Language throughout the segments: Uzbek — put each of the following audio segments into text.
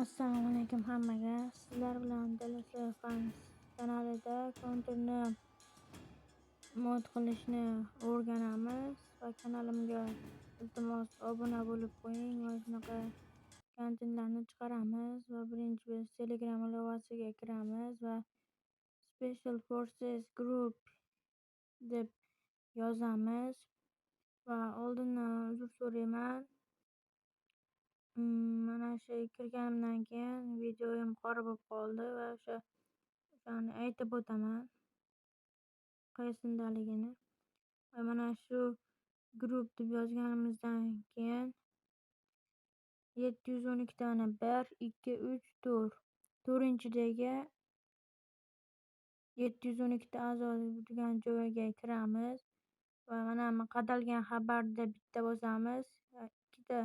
Assalomu alaykum hammaga. Sizlar bilan DLS Fans kanalida konturni mod qilishni o'rganamiz va kanalimga iltimos obuna bo'lib qo'ying va shunaqa kontentlarni chiqaramiz va birinchi biz Telegram ilovasiga kiramiz va Special Forces Group deb yozamiz va oldindan uzr so'rayman. Mana shu kirganimdan keyin videoyim qora bo'lib qoldi va o'shani aytib o'taman qaysindaligini. Va mana shu group deb yozganimizdan keyin 712 tani 1 2 3 4 to'rtinchidagi 712 ta a'zo degan joyga kiramiz va mana bu qadalgan xabarda bitta bosamiz. Ikkita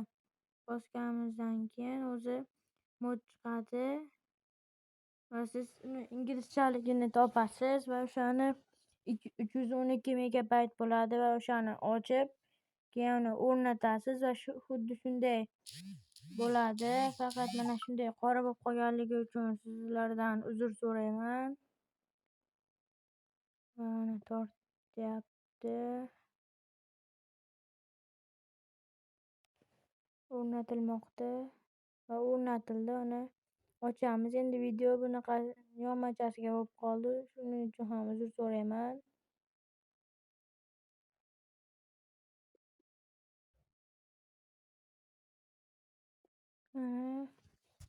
bosganimizdan keyin o'zi mod chiqadi va siz uni inglizchaligini topasiz va o'shani 312 megabayt bo'ladi va o'shani ochib keyin uni o'rnatasiz va shu xuddi shunday bo'ladi. Faqat mana shunday qora bo'lib qolganligi uchun sizlardan uzr so'rayman. Va mana tortyapti. O'rnatilmoqda va o'rnatildi. Uni ochamiz. Endi video bunaqa yonmachasiga bo'lib qoldi. Shuning uchun ham uzr so'rayman.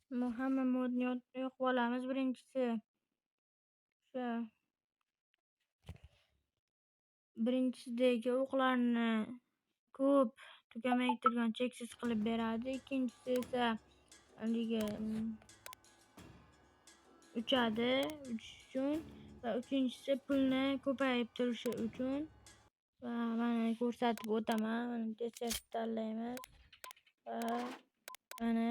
Mana hamma modni yoqib olamiz. Birinchisi o'sha birinchisidagi o'qlarni ko'p tugamay turgan cheksiz qilib beradi. Ikkinchisi esa haligi uchadi, uchish uchun va uchinchisi pulni ko'payib turishi uchun. Va mana ko'rsatib o'taman. Mana desert tanlaymiz va mana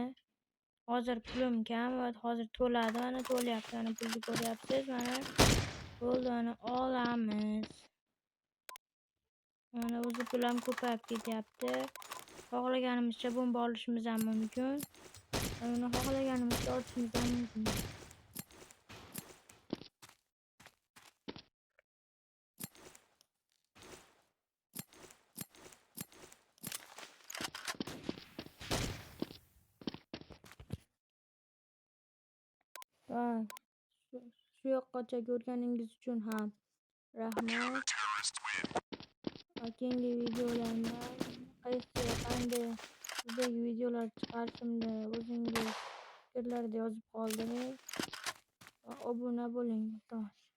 hozir pulim kam va hozir to'ladi. Mana to'lyapti. Mana pulni ko'ryapsiz. Mana bo'ldi, mana olamiz. Mana o'zi pul ham ko'payib ketyapti. Xohlaganimizcha bomba olishimiz ham mumkin. Va uni xohlaganimizcha otishimiz ham mumkin. Va shu yoqqacha ko'rganingiz uchun ham rahmat. Va keyingi videolarni qanday turdagi videolar chiqarishimni o'zingiz fikrlarda yozib qoldiring va obuna bo'ling, iltimos.